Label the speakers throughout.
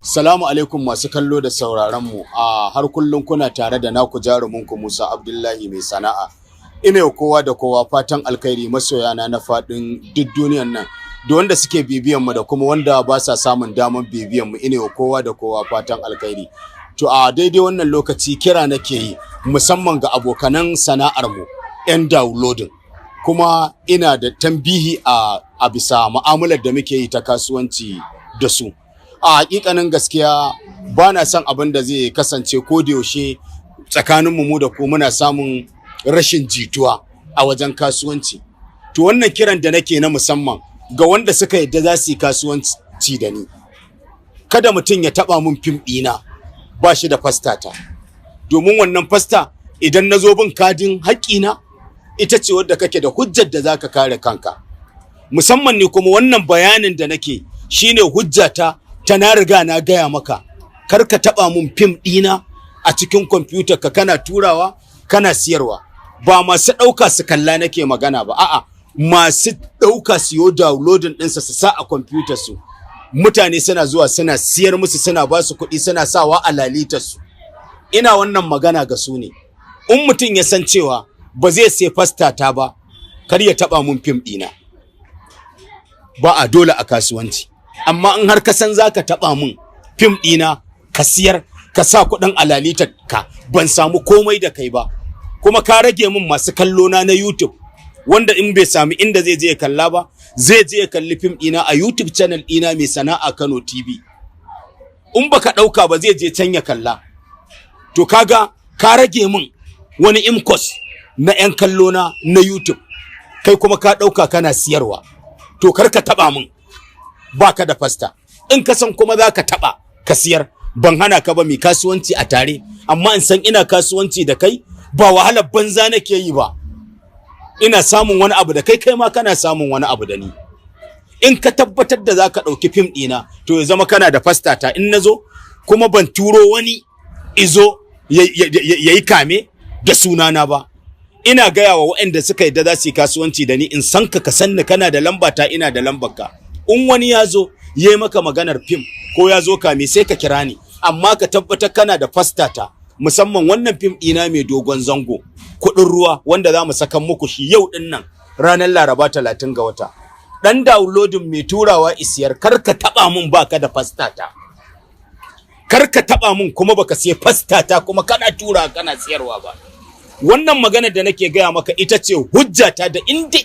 Speaker 1: Salamu alaikum masu kallo da sauraron mu. A har kullum kuna tare da naku jarumin ku Musa Abdullahi mai sana'a. Ina yau kowa da kowa fatan alkhairi, masoyana na faɗin duk duniyan nan. Da wanda suke bibiyan mu da kuma wanda ba sa samun damar bibiyan mu, ina yau kowa da kowa fatan alkhairi. To, a daidai wannan lokaci kira nake yi musamman ga abokanan sana'ar mu 'yan downloading. Kuma ina da tambihi a bisa mu'amalar da muke yi ta kasuwanci da su. A hakikanin gaskiya, ba na son abin da zai kasance ko da yaushe tsakanin mu da ku muna samun rashin jituwa a wajen kasuwanci. To, wannan kiran da nake na musamman ga wanda suka yadda za su yi kasuwanci da ni, kada mutum ya taba mun fim ɗina ba shi da fasta ta, domin wannan fasta, idan na zo bin kadin haƙƙina, ita ce wadda kake da hujjar da zaka kare kanka. Musamman ne kuma wannan bayanin da nake shine hujjata ta na riga na gaya maka, kar ka taba mun fim ɗina a cikin kwamfutar ka kana turawa kana siyarwa. Ba masu ɗauka su kalla nake magana ba, a'a, masu ɗauka siyo downloading ɗinsa su sa a kwamfutar su, mutane suna zuwa suna siyar musu, suna ba su kuɗi, suna sawa a lalitar su. Ina wannan magana ga su ne. In mutum ya san cewa ba zai sai fasta ta ba, kar ya taba mun fim ɗina. Ba a dole a kasuwanci, amma in har ka san zaka taba mun fim ɗina ka siyar, ka sa kuɗin a lalitar ka, ban samu komai da kai ba, kuma ka rage min masu kallo na na YouTube, wanda in bai sami inda zai je ya kalla ba, zai je ya kalli fim ɗina a YouTube channel ɗina, Mai Sana'a Kano TV. In baka ɗauka ba, zai je can ya kalla. To, kaga ka rage min wani imkos na 'yan kallo na na YouTube, kai kuma ka ɗauka kana siyarwa. To, kar ka taɓa min baka da fasta. In ka san kuma za ka taɓa ka siyar, ban hana ka ba, mai kasuwanci a tare, amma in san ina kasuwanci da kai ba wahalar banza nake yi ba, ina samun wani abu da kai, kai ma kana samun wani abu da ni. In ka tabbatar da za ka ɗauki fim ɗina, to ya zama kana da fasta ta. In na zo kuma ban turo wani izo ya yi kame da sunana ba. Ina gaya wa waɗanda suka yadda za su yi kasuwanci da ni, in san ka, ka san ni, kana da lamba ta, ina da lambar ka. In wani ya zo ya yi maka maganar fim ko ya zo kame, sai ka kira ni, amma ka tabbatar kana da fasta ta. Musamman wannan fim ɗina mai dogon zango, Kuɗin Ruwa, wanda za mu sakan muku shi yau ɗin nan, ranar Laraba 30 ga wata. Dan downloading mai turawa isiyar, kar ka taɓa mun baka da fasta ta. Kar ka taɓa mun kuma baka sai fasta ta kuma kana tura kana siyarwa ba. Wannan magana da nake gaya maka ita ce hujjata da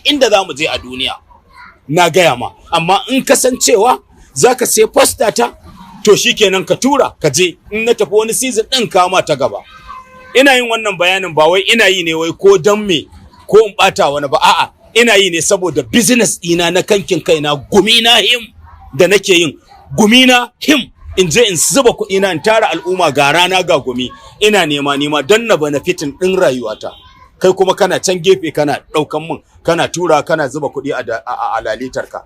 Speaker 1: inda za mu je a duniya na gaya ma. Amma in kasancewa za ka sai fasta ta, to shikenan, ka tura ka je. In na tafi wani season ɗin, kama ta gaba. Ina yin wannan bayanin ba wai ina yi ne wai ko don me ko in ɓata wani ba, a'a, ina yi ne saboda business ɗina na kankin kaina, gumi na him da nake yin gumi na him, in je in zuba kuɗi na, in tara al'umma, ga rana ga gumi, ina nema nema don na benefiting ɗin rayuwata. Kai kuma kana can gefe kana ɗaukan mun, kana tura, kana zuba kuɗi a lalitar ka.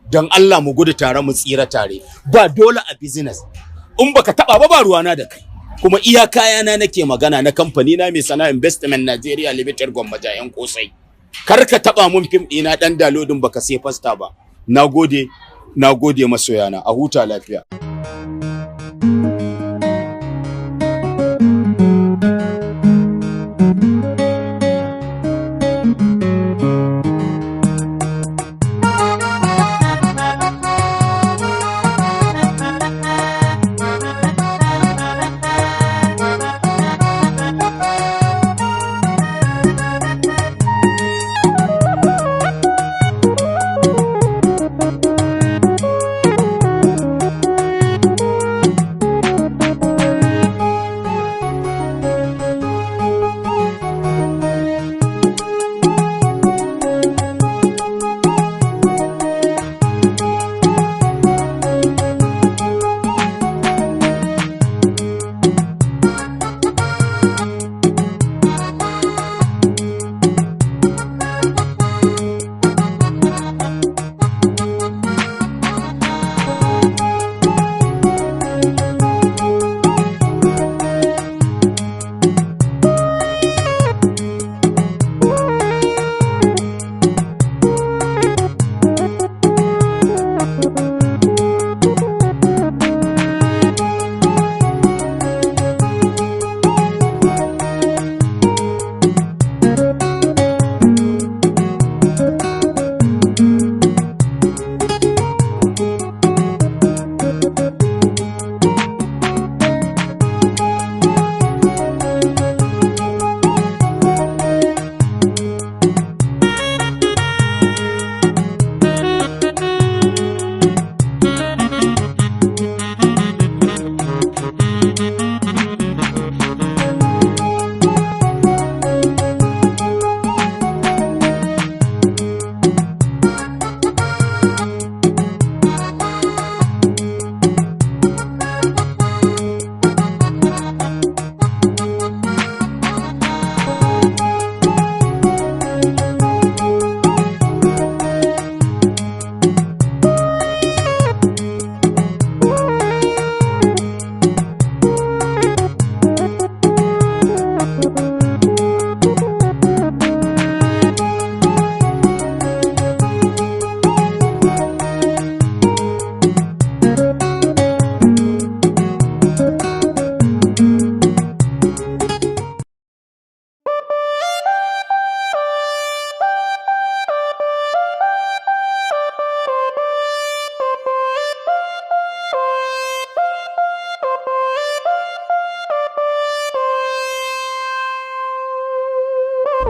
Speaker 1: Don Allah mu gudu tare mu tsira tare. Ba dole a business. In baka taba ba, ba ruwana da kai. Kuma iya kayana nake magana na kamfani na, Mai Sana'a Investment Nigeria Limited, Gwammaja yan kosai. Kar ka taba mun fim ɗina, dan downloading, baka sai fasta ba. Nagode, nagode masoyana, a huta lafiya.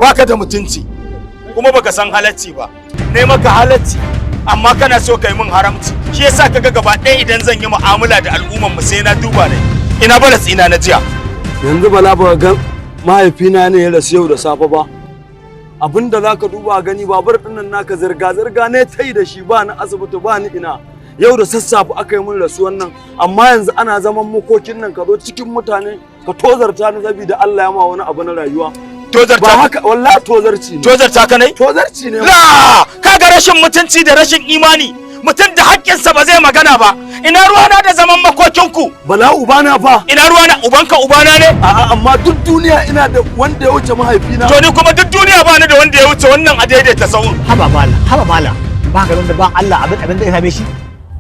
Speaker 1: Baka da mutunci kuma baka san halacci ba. Ne maka halacci amma kana so kai min haramci. Shi yasa kaga gaba ɗaya idan zan yi mu'amala da al'umman mu sai na duba ne. Ina balas ina na jiya.
Speaker 2: Yanzu Bala ba ga mahaifina ne ya rasu yau da safe ba. Abinda zaka duba gani babur ɗin nan naka zirga zirga ne tai da shi ba ni asibiti ba ni ina. Yau da sassafe aka yi min rasuwan nan amma yanzu ana zaman makokin nan ka zo cikin mutane ka tozarta ni saboda Allah ya ma wani abu na rayuwa.
Speaker 1: Tozarta
Speaker 2: ba haka wallahi tozarci ne.
Speaker 1: Tozarta ka ne?
Speaker 2: Tozarci ne.
Speaker 1: La kaga rashin mutunci da rashin imani. Mutum da haƙƙinsa ba zai magana ba. Ina ruwana da zaman makokinku?
Speaker 2: Bala ubana fa.
Speaker 1: Ina ruwana ubanka ubana ne?
Speaker 2: A'a amma duk duniya ina da wanda ya wuce mahaifina.
Speaker 1: To ni kuma duk duniya ba ni da wanda ya wuce wannan a daidaita sahun.
Speaker 3: Haba mala, haba mala. Ba ka da ba Allah abin da ya same shi.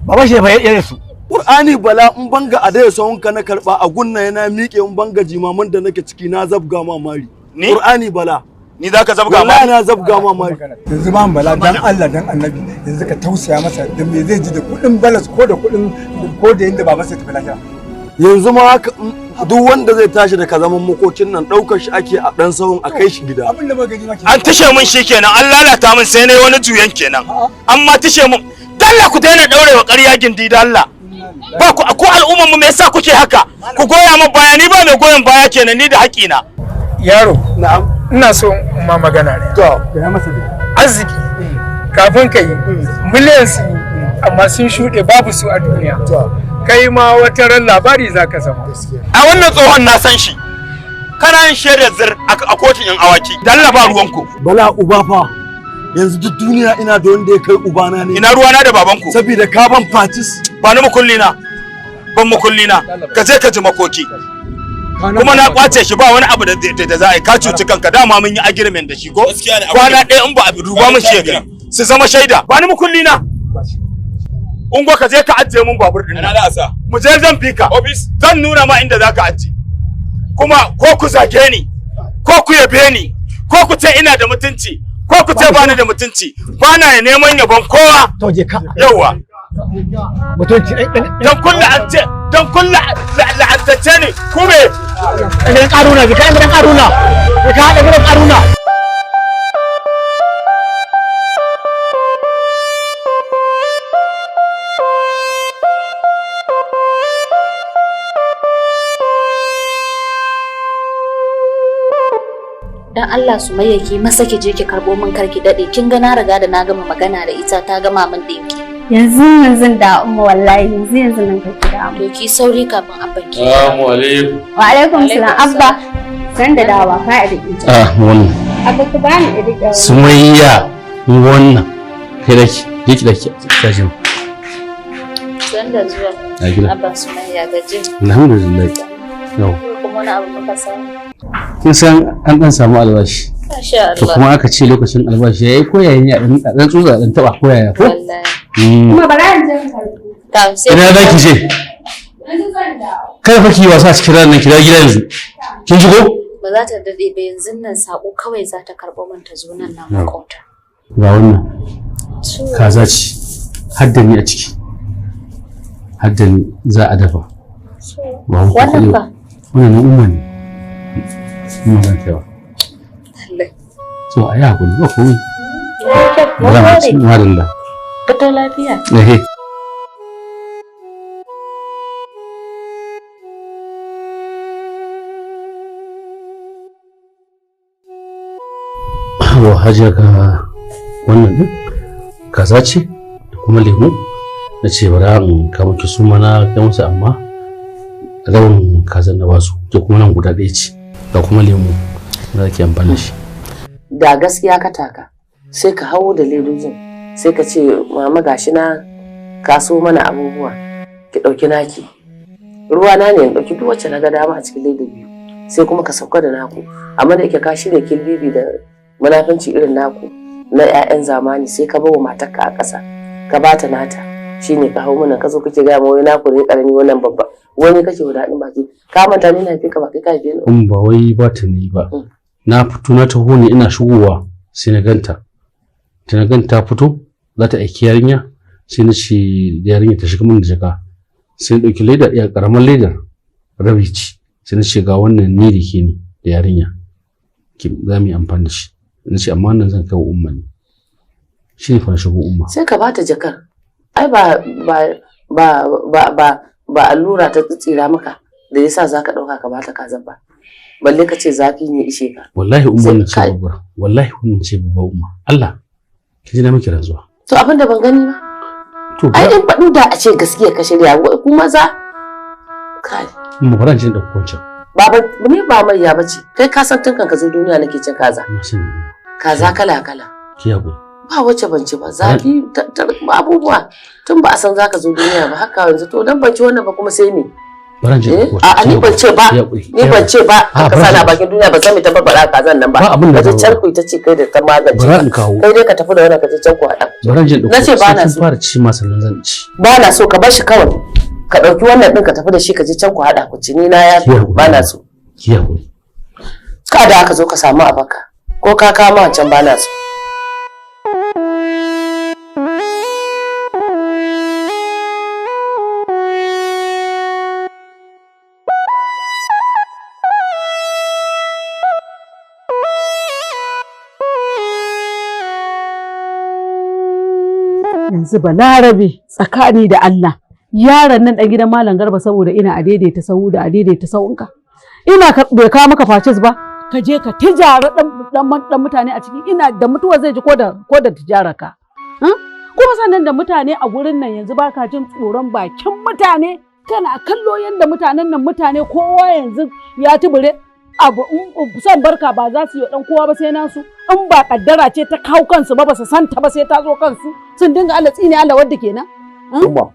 Speaker 3: Baban shi fa ya rasu.
Speaker 2: Qur'ani Bala in banga a daidaita sahun ka na karba a gunna yana miƙe in banga jimaman da nake ciki na zabga ma mari.
Speaker 1: Ni?
Speaker 2: Qur'ani Bala.
Speaker 1: Ni za ka zabga
Speaker 2: Wallahi
Speaker 1: ma?
Speaker 2: na zabga ma mari.
Speaker 4: Yanzu ba Bala dan Allah dan Annabi yanzu ka tausaya masa da me zai ji da kudin balas ko da kudin ko da yanda babansa ya tafi lafiya.
Speaker 2: Yanzu ma haka duk wanda zai tashi daga zaman makokin nan daukar shi ake a dan sahun a kai shi gida.
Speaker 4: Abin da magani ma ke.
Speaker 1: An tishe mun shi kenan, an lalata mun sai nayi wani juyen kenan. An ma tishe mun. Dalla ku daina daurewa ƙarya gindi dalla. Ba ku ko al'umman mu me yasa kuke haka? Ku goya min baya ni ba mai goyon baya kenan ni da haƙina.
Speaker 5: Yaro,
Speaker 2: Na'am.
Speaker 5: ina so in ma magana ne.
Speaker 2: To
Speaker 4: Gaya masa dai.
Speaker 5: Arziki kafin ka yi miliyan sun yi amma sun shuɗe babu su a duniya. Kai ma wata ran labari za ka zama.
Speaker 1: A wannan tsohon na san shi. Kana yin shaidar zir a kotun yan awaki. Dalla ba ruwanku.
Speaker 2: Bala uba fa. Yanzu duk duniya ina da wanda ya kai ubana ne.
Speaker 1: Ina ruwana da babanku.
Speaker 2: Saboda ka ban fatis.
Speaker 1: Ba ni mukulli na. Ban mukulli na. Ka je ka ji makoki. Kuma na kwace shi ba wani abu da da za a yi ka cuci kanka dama mun yi agreement da shi ko kwana ɗaya in ba a duba mun shi gani su zama shaida ba ni mukulli na ungo ka je ka ajiye mun babur din nan mu je zan fika office zan nuna ma inda zaka ajiye kuma ko ku zage ni ko ku yabe ni ko ku ce ina da mutunci ko ku ce bani da mutunci ba na neman yabon kowa
Speaker 3: To je ka.
Speaker 1: yauwa
Speaker 3: Mutunci ɗan ɗan
Speaker 1: dan kullu an ce dan kullu la'antacce ne ku me
Speaker 3: ɗan ƙaruna, je ka ɗan ƙaruna. Je ka ɗan ƙaruna.
Speaker 6: Dan Allah Sumayya ki masa ki je ki karbo min karki dade. Kin ga na riga da na gama magana da ita ta gama min dinki.
Speaker 7: Yanzu yanzu da umma wallahi yanzu yanzu nan kake da amma.
Speaker 6: To ki sauri kafin abban ki.
Speaker 8: Assalamu alaikum.
Speaker 7: Wa alaikum salam abba. San da dawa ka a riƙe.
Speaker 8: Ah, wannan.
Speaker 7: Abba ku bani a riƙe.
Speaker 8: Sumayya, wannan. Kai daki, je ki daki tashin.
Speaker 6: San da zuwa.
Speaker 8: A gida.
Speaker 6: Abban Sumayya gaje.
Speaker 8: Alhamdulillah. Yau.
Speaker 6: Kuma wani abu muka samu.
Speaker 8: Kin san an dan samu albashi.
Speaker 6: Masha
Speaker 8: To
Speaker 6: Allah.
Speaker 8: kuma aka ce lokacin albashi yayi ko yayin ya dan tsutsa dan taba ko yaya ko?
Speaker 6: Wallahi.
Speaker 7: Kuma bara in je in karɓo.
Speaker 6: Ta sai
Speaker 8: Ina za ki je?
Speaker 7: Yanzu zan dawo.
Speaker 8: Kai fa ki wasa cikin ranar ki dawo gida yanzu. Kin ji ko?
Speaker 6: Ba za ta dade ba yanzu nan sako kawai za ta karbo min ta zo nan na makota.
Speaker 8: Ga wannan. Kaza ce. Hadda ni a ciki. Hadda ni za a dafa. Ba ku
Speaker 6: Wannan
Speaker 8: kuɗi
Speaker 6: fa?
Speaker 8: Wannan na umma ne. Umma zan kaiwa.
Speaker 6: Lallai.
Speaker 8: So a yi hakuri ba komai.
Speaker 6: Mun
Speaker 8: Ba za mu ci
Speaker 6: gode.
Speaker 8: madalla.
Speaker 6: Fito lafiya.
Speaker 8: Ehe. Wa hajiya ga wannan ɗin kaza ce da kuma lemu na ce bara in kama ki su mana kai musu amma rabin kazan na basu ke kuma nan guda ɗaya ce ga kuma lemu za ki amfani da shi.
Speaker 9: Da gaskiya ka taka sai ka hau da ledojin sai ka ce mama gashi na kaso mana abubuwa ki ɗauki naki ruwa na ne in ɗauki duk wacce na ga dama a cikin leda biyu sai kuma ka sauka da naku amma da yake ka shirya kilbibi da munafunci irin naku na 'ya'yan zamani sai ka bawa matarka a ƙasa ka bata nata shine ka hau mana ka zo kake gaya ma wai naku ne karami wannan babba wani kake wa daɗin baki ka manta ni na haife ka ba kai ka haife ni ba.
Speaker 8: In ba wai ba ta ne ba. Na fito na taho ne ina shigowa sai na ganta. Ta na ganta fito za ta aiki yarinya sai na ce da yarinya ta shiga min da jaka. Sai na ɗauki leda ɗaya ƙaramar ledar rabi ce sai na ce ga wannan ni da ke ne da yarinya. Ki za mu yi amfani da shi. Na ce amma wannan zan kai wa umma ne. Shi ne fa na shigo umma.
Speaker 9: Sai ka bata jakar. Ai ba ba ba ba ba ba allura ta tsitsira maka da yasa zaka dauka ka bata kazan ba. Balle ka ce zafi ne ishe ka.
Speaker 8: Wallahi umma wannan ce babbar. Wallahi wannan ce babbar umma. Allah ki ji na miki rantsuwa.
Speaker 9: To abin da ban gani ba.
Speaker 8: To
Speaker 9: ai in faɗin da a ce gaskiya ka shirya ku maza kai.
Speaker 8: Umma bari in je in ɗauko wancan.
Speaker 9: Baba ni ba maiya bace. Kai ka san tun kan ka zo duniya nake cin kaza.
Speaker 8: Na sani.
Speaker 9: Kaza kala kala.
Speaker 8: Ki haƙuri.
Speaker 9: Ba wacce ban ci ba zafi abubuwa tun ba a san zaka zo duniya ba haka yanzu to dan ban ci wannan ba kuma sai me.
Speaker 8: Bari in je in ɗauko wancan.
Speaker 9: A'a ni ban ce ba. Ni ban ce ba. Ka sana bakin duniya ba san me ta barbara kazan nan ba.
Speaker 8: Ba abin da
Speaker 9: Ka je can ku ita ce kai da ta magance.
Speaker 8: Bari in kawo.
Speaker 9: Kai dai ka tafi da wannan ka je can ku haɗa.
Speaker 8: Bari in je in ɗauko.
Speaker 9: Na ce ba na
Speaker 8: Sai kin
Speaker 9: so.
Speaker 8: fara ci ma sannan zan ci.
Speaker 9: Ba na so ka bar shi kawai. Ka ɗauki wannan ɗin ka tafi da shi ka je can ku haɗa ku ci ni na ya ba na so.
Speaker 8: Ki haƙuri.
Speaker 9: Ka da aka zo ka samu a baka. Ko ka kama wancan ba na so.
Speaker 10: Yanzu Balarabe tsakani da Allah yaron nan dan gidan Malam Garba saboda ina a daidaita sahu da a daidaita sahunka ina ka bai kawo maka facis ba ka je ka tijara dan dan dan mutane a ciki ina da mutuwa zai ji ko da ko da tijara ka. Kuma sannan da mutane a gurin nan yanzu baka jin tsoron bakin mutane kana kallo yanda mutanen nan mutane kowa yanzu ya tubure abu son barka ba za su yi dan kowa ba sai nasu in ba kaddara ce ta kawo kansu ba ba su santa ba sai ta zo kansu sun dinga Allah tsine Allah wadda kenan.
Speaker 1: Umma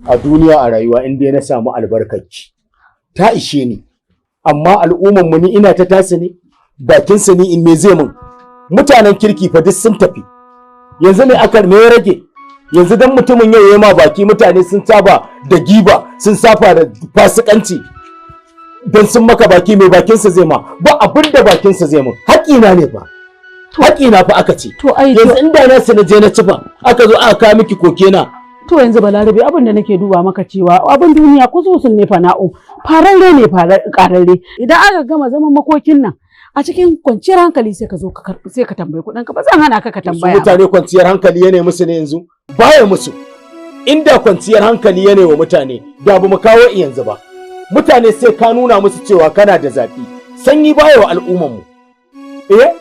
Speaker 1: a duniya a rayuwa in dai na samu albarkaci ta ishe ni amma al'umman mu ni ina ta tasi ne bakin su ni in me zai mun mutanen kirki fa duk sun tafi yanzu ne aka me ya rage yanzu dan mutumin yau yayi ma baki mutane sun saba da giba sun safa da fasikanci dan sun maka baki mai bakin sa zai ma ba abin da bakin sa zai mun haƙina ne fa haƙina fa aka ce
Speaker 10: to ai
Speaker 1: yanzu inda na su na je na ci fa aka zo aka kawo miki koke na.
Speaker 10: To yanzu Balarabe abin da nake duba maka cewa abin duniya kususun ne fana'u fararre ne kararre idan aka gama zaman makokin nan a cikin kwanciyar hankali sai ka zo ka karbi sai ka tambayi kuɗin ka ba zan hana ka ka tambaya
Speaker 1: su mutane kwanciyar hankali ya musu ne yanzu baya musu inda kwanciyar hankali ya wa mutane da ba mu kawo yanzu ba mutane sai ka nuna musu cewa kana da zafi sanyi baya wa al'umman mu eh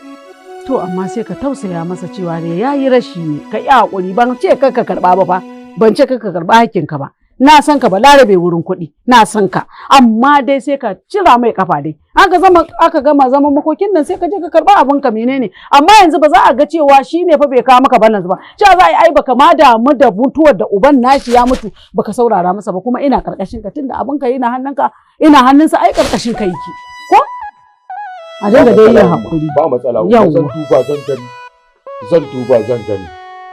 Speaker 10: to amma sai ka tausaya masa cewa ne yayi rashi ne ka yi hakuri ban ce kar ka karba ba fa ban ce ka karba hakkinka ba na san ka Balarabe wurin kuɗi na san ka amma dai sai ka cira mai kafa dai aka zama aka gama zaman makokin nan sai ka je ka karba abin ka menene amma yanzu ba za a ga cewa shine fa bai kawo maka balance ba cewa za a yi ai baka ma damu da mutuwar da uban nashi ya mutu baka saurara masa ba kuma ina karkashin ka tunda abin ka yana hannunka ina hannunsa ai karkashin ka yake ko a dinga dai yin hakuri
Speaker 1: ba matsala zan duba zan gani zan duba zan gani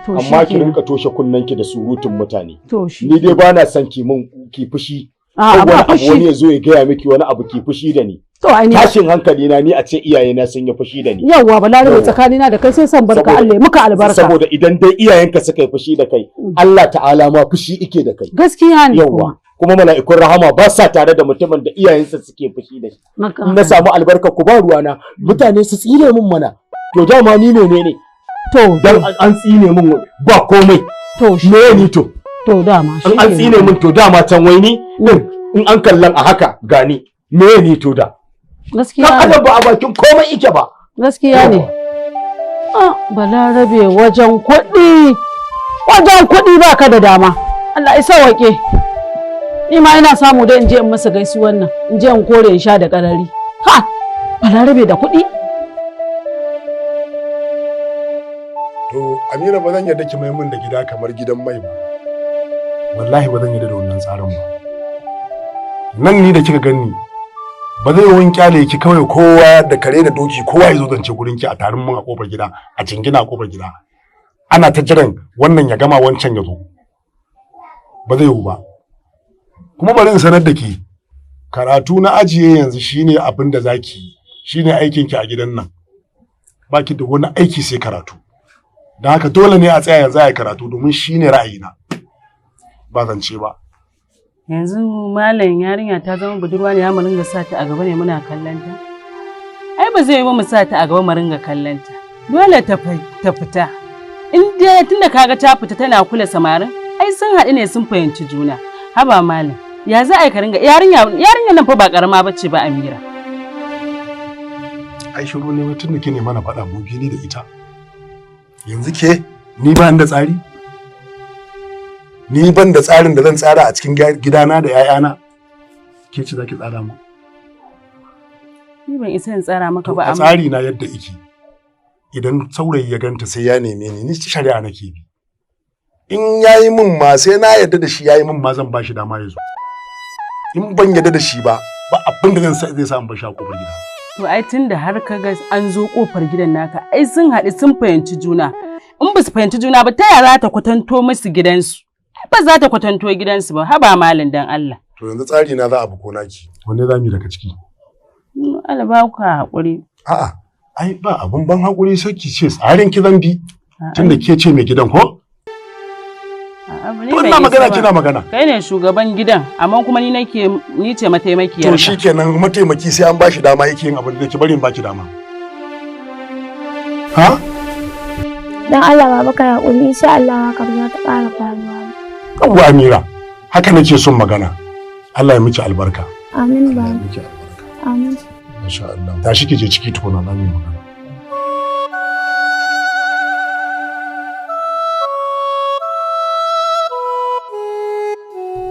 Speaker 1: amma ki rinka toshe kunnenki da surutun mutane. Ni dai ba na son ki mun ki fushi.
Speaker 10: A'a, ba
Speaker 1: wani abu
Speaker 10: fushi.
Speaker 1: wani ya zo ya gaya miki wani abu ki fushi da ni.
Speaker 10: To ai ni
Speaker 1: Tashin hankali na ni a ce iyaye na sun yi fushi da ni.
Speaker 10: Yawwa Balarabe
Speaker 1: Yawwa.
Speaker 10: tsakanina da kai sai son barka Allah ya muka albarka.
Speaker 1: Saboda idan dai iyayenka suka yi fushi da kai, Allah ta'ala ma fushi ike da kai.
Speaker 10: Gaskiya ne
Speaker 1: Yawwa. Kuma mala'ikun rahama ba sa tare da mutumin da iyayensa suke fushi da shi. In na samu albarka ku ba ruwana, mutane su tsine min mana. To dama ni menene?
Speaker 10: To
Speaker 1: dan an tsine min ba komai.
Speaker 10: To
Speaker 1: shi me ni to?
Speaker 10: To dama
Speaker 1: In an tsine min to dama can wai ni din in an kallan a haka gani me ni to da.
Speaker 10: Gaskiya
Speaker 1: Dan adam ba a bakin komai ike ba.
Speaker 10: Gaskiya ne. Ah, Balarabe wajen kuɗi. Wajen kuɗi ba ka da dama. Allah ya sauwaƙe. Ni ma ina samu dai in je in masa gaisuwan nan, in je in kore in sha da ƙarari. Ha! Balarabe da kuɗi?
Speaker 11: To Amira ba zan yarda ki mai mun da gida kamar gidan mai ba. Wallahi ba zan yarda da wannan tsarin ba. Nan ni da kika ganni ba zai wani kyale ki kawai kowa da kare da doki kowa ya zo zance gurin ki a tarin mun a kofar gida a jingina a kofar gida. Ana ta jiran wannan ya gama wancan ya zo. Ba zai yiwu ba. Kuma bari in sanar da ke karatu na ajiye yanzu shine abin da zaki yi shine aikin ki a gidan nan. Baki da wani aiki sai karatu. Don haka dole ne a tsaya yanzu a yi karatu domin shi ne ra'ayina ba zance ba
Speaker 12: Yanzu malam yarinya ta zama budurwa ne mu ringa sa ta a gaba ne muna kallon ta. Ai ba zai yi ba mu sa ta a gaba mu ringa kallon ta. Dole ta fita. In dai tunda kaga ta fita tana kula samarin, ai sun haɗu ne sun fahimci juna. Haba malam, ya za a yi ka ringa yarinya yarinya nan fa ba karama bace ba, Amira.
Speaker 11: Ai shiru ne tun da kine mana faɗa mu biyu ni da ita. Yanzu ke ni ba da tsari? Ni ban da tsarin da zan tsara a cikin gidana da 'ya'yana. Ke ce zaki tsara mu?
Speaker 12: Ni ban isa in tsara maka ba
Speaker 11: amma
Speaker 12: amma
Speaker 11: tsari na yadda yake. Idan saurayi ya ganta sai ya neme ni, ni shari'a nake bi. In yayi min ma sai na yarda da shi, yayi min ma zan bashi dama ya zo. In ban yarda da shi ba, ba abin da zan zai sa in bashi a kofar gida.
Speaker 12: To ai tunda har ka ga an zo kofar gidan naka, ai sun haɗu sun fahimci juna. In ba su fahimci juna ba, ta yaya za ta kwatanto musu gidansu? Ai ba za ta kwatanto gidansu ba, haba malam dan Allah.
Speaker 11: To yanzu tsari na za a bi ko naki? Wanne za mu yi daga ciki?
Speaker 12: Allah ba ku haƙuri.
Speaker 11: A'a, ai ba abun ban haƙuri, sai ki ce tsarin ki zan bi. Tunda ke ce mai gidan ko?
Speaker 12: A'a, ni
Speaker 11: To
Speaker 12: ban
Speaker 11: ina
Speaker 12: isa
Speaker 11: magana
Speaker 12: ba.
Speaker 11: kina magana.
Speaker 12: Kai ne shugaban gidan, amma kuma ni nake ni ce mataimakiyar.
Speaker 11: To shikenan, mataimaki sai an bashi dama yake yin abin da yake, bari in baki dama. Ha?
Speaker 7: Dan Allah baba ka haƙuri, insha Allah haka ba za ta ƙara faruwa ba.
Speaker 11: Yawwa Amira, haka nake son magana. Allah ya miki albarka.
Speaker 7: Amin baba. Amin.
Speaker 11: Masha Allah. Tashi ki je ciki tukuna na mu magana.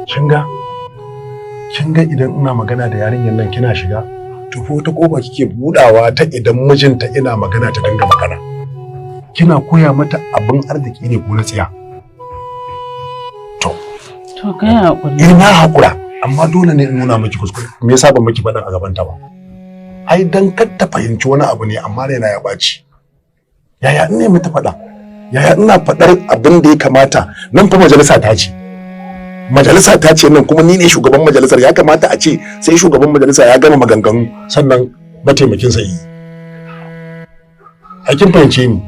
Speaker 11: Kin ga? Kin ga idan ina magana da yarinyar nan kina shiga? To fa wata kofa kike budawa ta idan mijinta ina magana ta dinga magana. Kina koya mata abin arziki ne ko na tsiya?
Speaker 12: To kai haƙuri.
Speaker 11: Eh na haƙura, amma dole ne in nuna miki kuskure. Me yasa ban miki faɗan a gaban ta ba? Ai dan kar ta fahimci wani abu ne, amma raina ya ɓaci. Yaya in ne mata faɗa? Yaya ina faɗar abin da ya kamata? Nan fa majalisa ta ce. Majalisa ta ce nan, kuma ni ne shugaban majalisar, ya kamata a ce sai shugaban majalisa ya gama maganganu sannan mataimakinsa yi. Ai kin fahimce ni?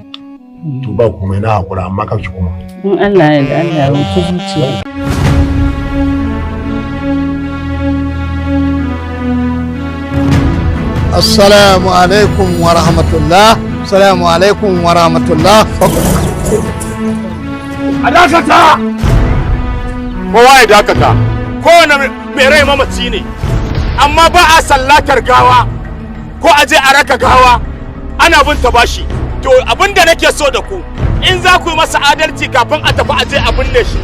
Speaker 11: To ba komai, na haƙura, amma kar ki koma.
Speaker 12: In Allah ya yarda, Allah ya wuce zuciya.
Speaker 13: Assalamu alaikum wa rahmatullah. Assalamu alaikum wa rahmatullah.
Speaker 1: A dakata! Kowa ya dakata. Kowane mai rai mamaci ne. Amma ba a sallatar gawa ko a je a raka gawa ana bin ta bashi. To abin da nake so da ku, in za ku yi masa adalci kafin a tafi a je a binne shi,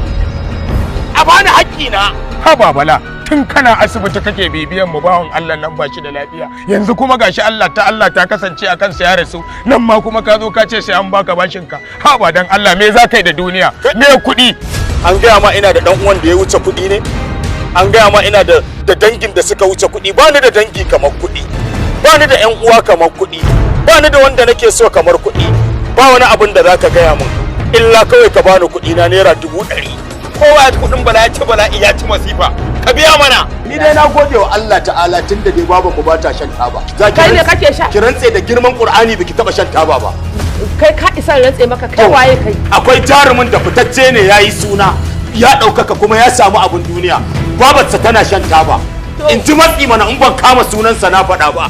Speaker 1: a bani haƙƙina.
Speaker 5: Haba Bala, tun kana asibiti kake bibiyan mu, bawan Allah nan ba shi da lafiya. Yanzu kuma gashi Allah ta Allah ta kasance a kansa ya rasu. Nan ma kuma ka zo ka ce sai an baka bashin ka. Haba dan Allah, me za ka yi da duniya? Me kuɗi?
Speaker 1: An gaya ma ina da ɗan uwan da ya wuce kuɗi ne? An gaya ma ina da dangin da suka wuce kuɗi? Ba ni da dangi kamar kuɗi. Ba ni da ƴan uwa kamar kuɗi. Ba ni da wanda nake so kamar kuɗi. Ba wani abin da za ka gaya min. Illa kawai ka bani kuɗi na ₦100,000.
Speaker 5: Kowa ya ci kuɗin bala, ya ci bala'i, ya ci masifa. Ka biya mana.
Speaker 1: Ni dai na gode wa Allah ta'ala tun da dai baban mu ba ta shan taba. Za ki
Speaker 9: Kai ne kake sha?
Speaker 1: Ki rantse da girman Qur'ani biki taba shan taba ba.
Speaker 9: Kai ka isa in rantse maka, kai waye kai?
Speaker 1: Akwai jarumin da fitacce ne, yayi suna, ya ɗaukaka kuma ya samu abin duniya. Babarsa tana shan taba. In ji matsi mana in ban kama sunansa na faɗa ba.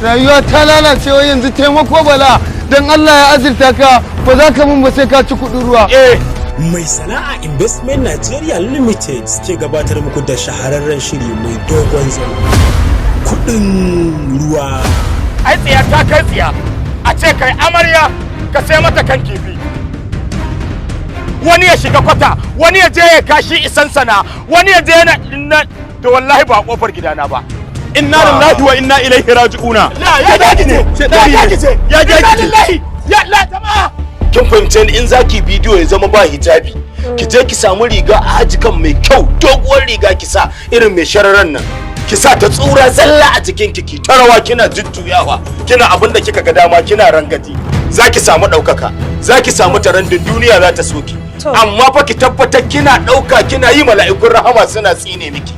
Speaker 13: Rayuwa ta lalace, wai yanzu taimako Bala dan Allah ya azurta ka ba za ka mun ba sai ka ci kuɗin ruwa.
Speaker 14: Mai Sana'a Investment Nigeria Limited suke gabatar muku da shahararren shiri mai dogon zango. Kuɗin ruwa.
Speaker 1: Ai tsiya ta kai tsiya. A ce kai amarya ka sai mata kan kifi. Wani ya shiga kwata, wani ya je ya kashi isan sana, wani ya je yana na to wallahi ba a kofar gidana ba.
Speaker 2: Inna lillahi wa inna ilaihi raji'una.
Speaker 1: Ya dakice, ya dakice,
Speaker 2: ya
Speaker 1: inna lillahi, ya la jama'a. Kin fahimce ni, in zaki bidiyo ya zama ba hijabi. Ki je ki samu riga a ajikan mai kyau, doguwar riga ki sa irin mai shararan nan. Ki sa ta tsura zalla a jikin ki, ki ta rawa kina jujjuyawa, kina abin da kika ga dama, kina rangaji. Zaki samu ɗaukaka, zaki samu tarandin, duniya za ta so ki. Amma fa ki tabbatar kina ɗauka kina yi, mala'ikun rahama suna tsine miki.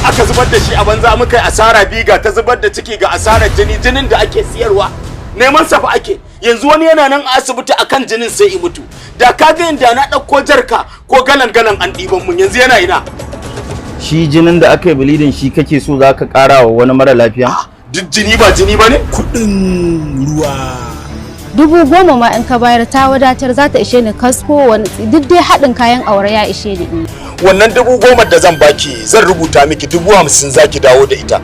Speaker 1: Aka zubar da shi a banza, muka yi asara biga ta zubar da ciki, ga asarar jini, jinin da ake siyarwa neman sa fa ake. Yanzu wani yana nan a asibiti akan jinin sai i mutu. Da ka ga inda na ɗauko jarka ko galan galan an ɗiban mun, yanzu yana ina?
Speaker 15: Shi jinin da aka yi bilidin shi kake so za ka ƙara wa wani mara lafiya?
Speaker 1: Duk jini ba jini ba ne?
Speaker 14: Kuɗin ruwa.
Speaker 16: 10,000 ma in ka bayar ta wadatar, za ta ishe ni kasko, wani duk dai haɗin kayan aure ya ishe ni.
Speaker 1: Wannan 10,000 da zan baki, zan rubuta miki 50,000 zaki dawo da ita.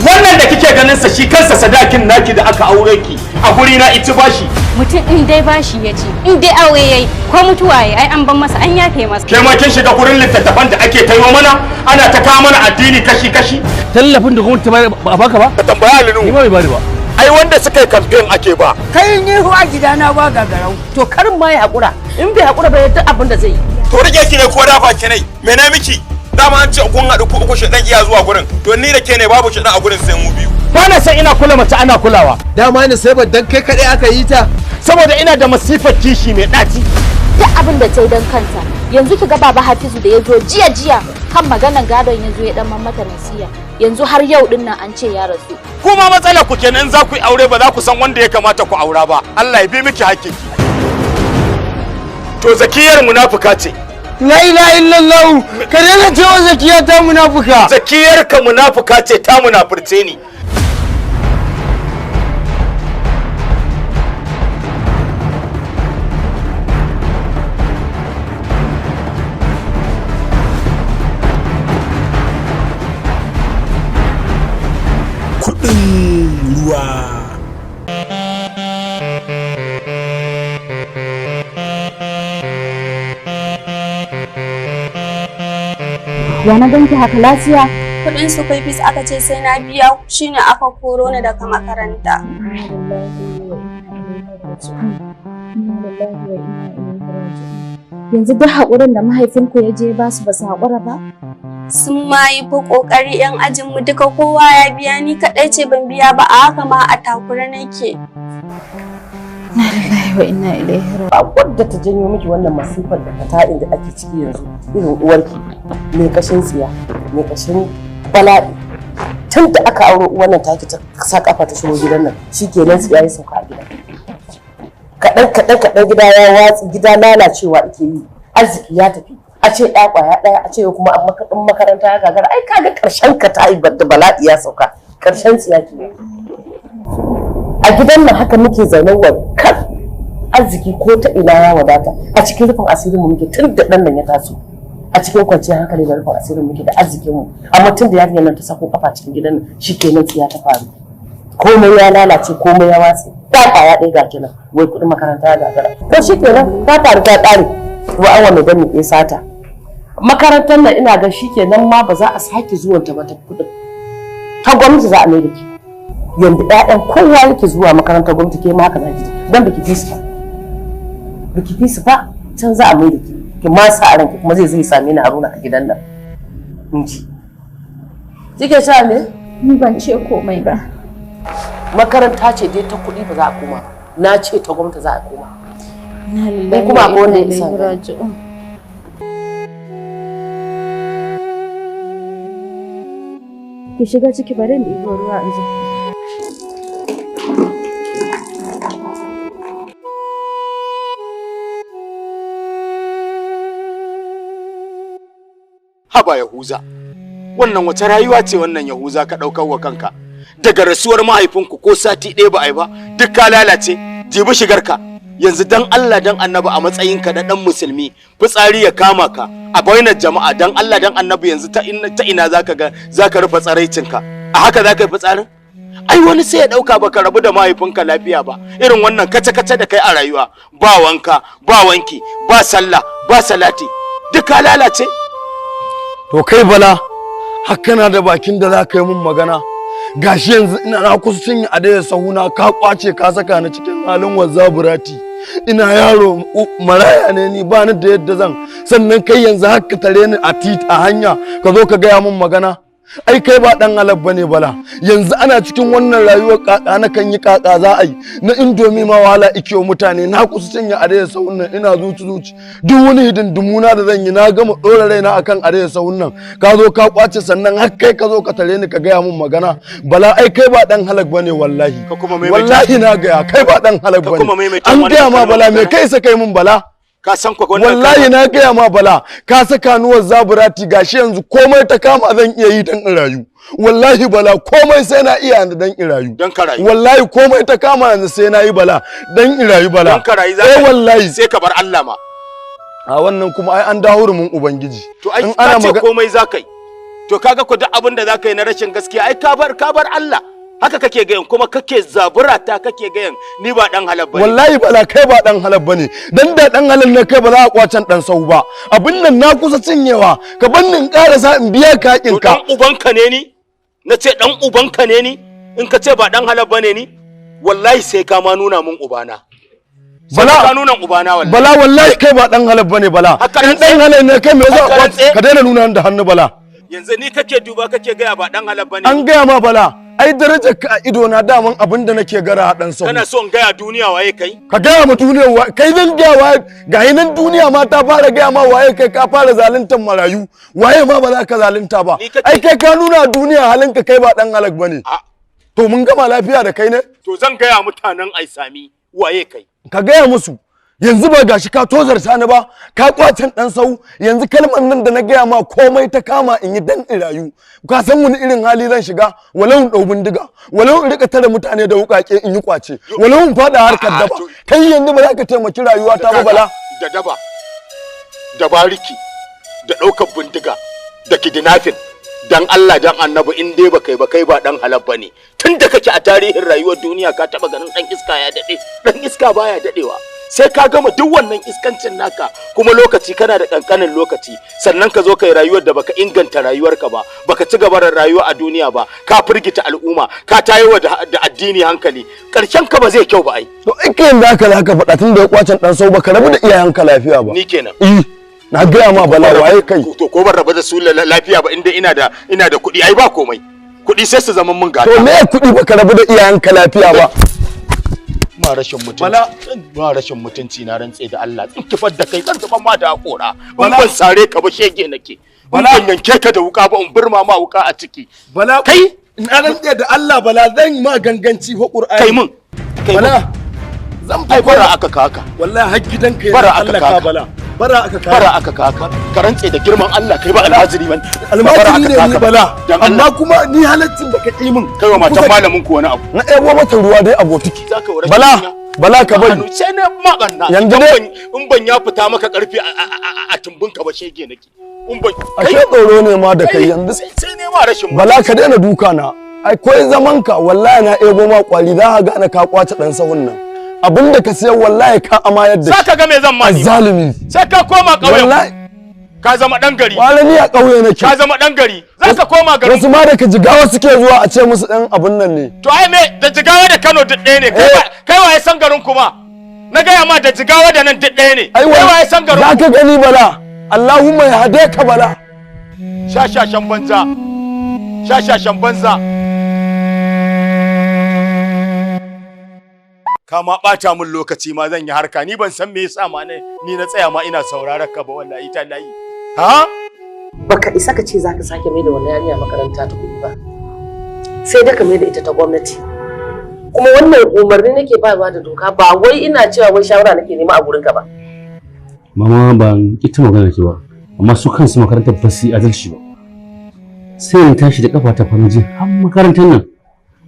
Speaker 5: Wannan da kike ganin sa, shi kansa sadakin naki da aka aure ki a guri na ita bashi.
Speaker 17: Mutum in dai bashi ya ci, in dai aure yayi ko mutuwa yayi, ai an ban masa, an yafe masa.
Speaker 5: Ke ma kin shiga gurin littattafan da ake tayo mana, ana ta kawo mana addini kashi kashi.
Speaker 8: Tallafin da gwamnati ta bayar ba a baka ba?
Speaker 5: Ka tambaya Alinu.
Speaker 8: Ni ma bai bani ba.
Speaker 5: Ai wanda suka yi campaign ake ba.
Speaker 18: Kai ni a gidana ba gagarau.
Speaker 9: To karin ma ya haƙura, in bai haƙura ba duk abin da zai yi.
Speaker 5: To rike ki ne ko dafa ki ne? Me na miki? Dama an ce kun haɗu ku uku, shedan iya zuwa gurin. To ni da ke ne babu shedan a gurin, sai mu biyu.
Speaker 1: Ba na san ina kula mace ana kulawa.
Speaker 13: Dama ni sai dan kai kaɗai aka yi ta.
Speaker 1: Saboda ina da masifar kishi mai ɗaci.
Speaker 6: Duk abin da ta yi don kanta. Yanzu ki ga Baba Hafizu da ya zo jiya jiya kan maganan gadon, ya zo ya dan mata nasiya. Yanzu har yau din nan an ce ya rasu.
Speaker 1: Kuma matsalar ku kenan, za ku yi aure ba za ku san wanda ya kamata ku aura ba. Allah ya bi miki hakkinki. To zakiyar munafuka ce.
Speaker 13: La ilaha illallah, ka daina cewa Zakiya ta munafuka.
Speaker 1: Zakiyar ka munafuka ce, ta munafurce ni.
Speaker 14: Kuɗin ruwa.
Speaker 6: Ya na ganki haka, lafiya?
Speaker 7: Kuɗin school fees aka ce sai na biya, shine aka koro ni daga makaranta.
Speaker 6: Yanzu duk haƙurin da mahaifinku ya je ba su, ba su haƙura ba?
Speaker 7: Sun ma yi fa ƙoƙari, 'yan ajinmu duka kowa ya biya, ni kaɗai ce ban biya ba, a haka ma a takura nake.
Speaker 6: Inna lillahi wa inna ilaihi raji'un.
Speaker 9: Ba wadda ta janyo miki wannan masifar da fata'in da ake ciki yanzu irin uwarki mai kashin tsiya, mai kashin bala'i. Tun da aka auro uwar nan taki ta sa kafa ta shigo gidan nan, shikenan tsiya ya sauka a gidan. Kaɗan kaɗan kaɗan gida ya watsi, gida lalacewa ake yi, arziki ya tafi. A ce ɗaya ƙwaya ɗaya, a ce kuma a makaranta ya gagara, ai kaga ƙarshen ka ta yi da bala'i ya sauka, ƙarshen tsiya ke. A gidan nan haka muke zaune wa kan arziki ko ta ina ya wadata, a cikin rufin asirin mu muke tun da ɗan nan ya taso, a cikin kwanciyar hankali da rufin asirin muke da arzikin mu. Amma tun da yarinyar nan ta sako kafa cikin gidan nan, shikenan tsiya ta faru, komai ya lalace, komai ya watse. Ta kwaya ɗaya ga kenan, wai kuɗin makaranta ya gagara. To shikenan ta faru ta ƙare, wa an wa mai dan mu sata makarantar nan. Ina ga shikenan ma ba za a sake zuwan ta ba, ta kuɗin ta gwamnati za a mai da ke. Yanzu ƴaƴan kowa yake zuwa makarantar gwamnati, ke ma haka za ki, dan baki fi su ba, baki fi su ba, can za a mai da ke. Ki ma sa a ranki kuma zai zo ya same ni Haruna a gidan nan. In ji kike sha me?
Speaker 6: Ni ban ce komai ba.
Speaker 9: Makaranta ce dai ta kuɗi ba za a koma ba, na ce ta gwamnati za a koma.
Speaker 6: Inna lillahi
Speaker 9: In kuma
Speaker 6: wa
Speaker 9: akwai wanda
Speaker 6: inna
Speaker 9: ya isa
Speaker 6: ilaihi
Speaker 9: gani.
Speaker 6: raji'un. Ki shiga ciki, bari in ɗibo ruwa in zo.
Speaker 1: Haba Yahuza, wannan wata rayuwa ce wannan Yahuza ka ɗaukar wa kanka? Daga rasuwar mahaifinku ko sati ɗaya ba a yi ba, duk ka lalace, jibi shigarka. Yanzu dan Allah dan Annabi, a matsayinka na ɗan musulmi, fitsari ya kama ka a bainar jama'a, dan Allah dan Annabi, yanzu ta ina zaka ga zaka rufe tsaraicinka? A haka zaka yi fitsarin? Ai wani sai ya ɗauka baka rabu da mahaifinka lafiya ba. Irin wannan kace-kace da kai a rayuwa, ba wanka, ba wanki, ba sallah, ba salati, duk ka lalace.
Speaker 2: To kai Bala, har kana da bakin da za ka yi mun magana? Gashi yanzu ina na kusa cinye a daya sahuna, ka kwace, ka saka ni cikin halin wazzaburati. Ina yaro maraya ne ni, ba ni da yadda zan. Sannan kai yanzu har ka tare ni a tit a hanya ka zo ka gaya mun magana. Ai kai ba dan halal bane, Bala. Yanzu ana cikin wannan rayuwar, kaka na kan yi kaka za a yi na indomi ma wahala ike wa mutane. Na kusa cinye a daya sahun nan, ina zuci zuci, duk wani hidindimuna da zan yi na gama dora raina akan a daya sahun nan, ka zo ka kwace. Sannan har kai ka zo ka tare ni ka gaya mun magana. Bala, ai kai ba dan halak bane wallahi.
Speaker 1: Ka kuma maimaita.
Speaker 2: Wallahi na gaya, kai ba dan halak
Speaker 1: Ka kuma
Speaker 2: bane.
Speaker 1: maimaita
Speaker 2: An
Speaker 1: wannan
Speaker 2: gaya ma
Speaker 1: kalmar
Speaker 2: Bala, me
Speaker 1: magana.
Speaker 2: kai sa kai mun, Bala?
Speaker 1: Ka san ko wannan.
Speaker 2: Wallahi na gaya ma Bala, ka saka nuwar zaburati gashi yanzu komai ta kama zan iya yi dan in rayu. Wallahi Bala, komai sai na iya yanzu dan in rayu.
Speaker 1: Dan ka rayu.
Speaker 2: Wallahi komai ta kama yanzu sai na yi Bala, dan in rayu Bala.
Speaker 1: Dan ka rayu za
Speaker 2: Eh wallahi.
Speaker 1: Sai ka bar Allah ma.
Speaker 2: A wannan kuma ai an dawo hurumin Ubangiji.
Speaker 1: To ai ka ce komai za ka yi. To kaga ko duk abin da za ka yi na rashin gaskiya ai ka bar Allah. Haka kake gayan kuma kake zabura ta kake gayan ni ba dan halal bane.
Speaker 2: Wallahi Bala, kai ba dan halal bane. Dan da dan halal ne kai ba za a kwacen dan sau ba. Abin nan na kusa cinyewa, ka bar ni in karasa in biya ka hakin ka.
Speaker 1: Dan ubanka ne ni? Na ce dan ubanka ne ni? In ka ce ba dan halal bane ni? Wallahi sai ka ma nuna mun ubana.
Speaker 2: Bala,
Speaker 1: ka nuna ubana wallahi.
Speaker 2: Bala wallahi kai ba dan halal bane Bala. In dan halal ne kai me yasa ka daina nuna da hannu Bala.
Speaker 1: Yanzu ni kake duba kake gaya ba dan halal bane.
Speaker 2: An gaya ma Bala. Ai darajar ka a ido na daman abin da nake gara a dan sau.
Speaker 1: Kana so in gaya duniya waye kai?
Speaker 2: Ka gaya ma duniya wa kai zan gaya waye, ga nan duniya ma ta fara gaya ma waye kai, ka fara zaluntar marayu, waye ma ba za ka zalunta ba. Ai kai ka nuna duniya halinka kai ba dan halak bane. To mun gama lafiya da kai ne?
Speaker 1: To zan gaya mutanen Aisami waye kai.
Speaker 2: Ka gaya musu. Yanzu ba gashi ka tozarta ni ba, ka kwacen dan sau, yanzu kalmar nan da na gaya ma komai ta kama in yi dan in rayu. Ka san wani irin hali zan shiga, walau in dau bindiga, walau in rika tare mutane da wukake in yi kwace, walau in fada harkar daba. Kai yanzu ba za ka taimaki rayuwa ta ba Bala.
Speaker 1: Da daba, da bariki, da ɗaukar bindiga, da kidnapping. Dan Allah dan Annabi in dai ba kai ba kai ba dan halal bane. Tun da kake a tarihin rayuwar duniya ka taba ganin dan iska ya dade? Dan iska baya dadewa. Sai ka gama duk wannan iskancin naka kuma lokaci kana da kankanin lokaci, sannan ka zo kai rayuwar da baka inganta rayuwarka ba, baka ci gaba da rayuwa a duniya ba, ka firgita al'umma, ka tayowa da addini hankali, karshen ka ba zai kyau ba ai.
Speaker 2: To in kai yanzu haka zaka faɗa tun da ya kwacen dan sau baka rabu da iyayenka lafiya ba.
Speaker 1: Ni kenan.
Speaker 2: Eh na gaya ma Bala waye kai.
Speaker 1: To ko ban rabu da su lafiya ba inda ina da kuɗi ai ba komai. Kuɗi sai su zama mun gata.
Speaker 2: To me kuɗi baka rabu da iyayenka lafiya ba?
Speaker 1: Ma rashin mutunci. Ma rashin mutunci na rantse da Allah. In kifar da kai zan zuban ma da hakora. In ban sare ka ba shege nake. Bala ban yanke ka da wuka ba in burma ma wuka a ciki.
Speaker 2: Bala
Speaker 1: kai
Speaker 2: na rantse da Allah Bala zan ma ganganci fa Qur'ani.
Speaker 1: Kai mun. Kai
Speaker 2: Bala zan
Speaker 1: ai bara aka kaka.
Speaker 2: Wallahi har gidanka
Speaker 1: bara aka
Speaker 2: kaka Bala. Bara aka kaka.
Speaker 1: Bara aka kaka. Ka rantse da girman Allah kai ba almajiri ban.
Speaker 2: Almajiri ne ni Bala. Amma kuma ni halaccin da ka ƙi min.
Speaker 1: Kai wa matan malamin ku wani abu.
Speaker 2: Na ɗebo mata ruwa dai a botiki. Bala Bala ka bari.
Speaker 1: Sai na mabanna.
Speaker 2: Yanzu dai
Speaker 1: in ban ya fita maka karfi a tumbin ka ba shege nake. In ban
Speaker 2: ashe tsoro ne ma da kai yanzu.
Speaker 1: Sai ne ma rashin
Speaker 2: Bala ka daina duka na. Ai koi zaman ka wallahi na ebo ma kwali za ka gane ka kwace dan sahun nan. Abinda ka sayar wallahi ka amayar da shi.
Speaker 1: Saka ga me zan ma ni.
Speaker 2: Azzalimi.
Speaker 5: Sai ka koma ƙauyen.
Speaker 2: Wallahi
Speaker 5: ka zama dan gari.
Speaker 2: Wala ni a ƙauye nake.
Speaker 5: Ka zama dan gari. Za ka koma gari.
Speaker 2: Wasu ma daga Jigawa suke zuwa a ce musu dan abun nan ne.
Speaker 5: To ai me da Jigawa da Kano duk ɗaya ne. Kai waye san garin kuma? Na gaya ma da Jigawa da nan duk ɗaya ne. Kai waye san garin?
Speaker 2: Za ka gani Bala. Allahumma ya hade ka Bala.
Speaker 5: Shashashan banza. Shashashan banza.
Speaker 1: Ka ma ɓata min lokaci ma zan yi harka, ni ban san me yasa ma ne ni na tsaya ma ina sauraron ka ba wallahi tallahi. Ha?
Speaker 9: Baka isa ka ce zaka sake mai da wannan yarinya makaranta ta kuɗi ba. Sai da ka mai da ita ta gwamnati. Kuma wannan umarni nake bayarwa da doka, ba wai ina cewa wai shawara nake nema a gurin ka ba.
Speaker 8: Mama ban ita magana ki ba, amma su kansu makarantar ba su yi adalci ba. Sai in tashi da kafa ta fa je har makarantar nan.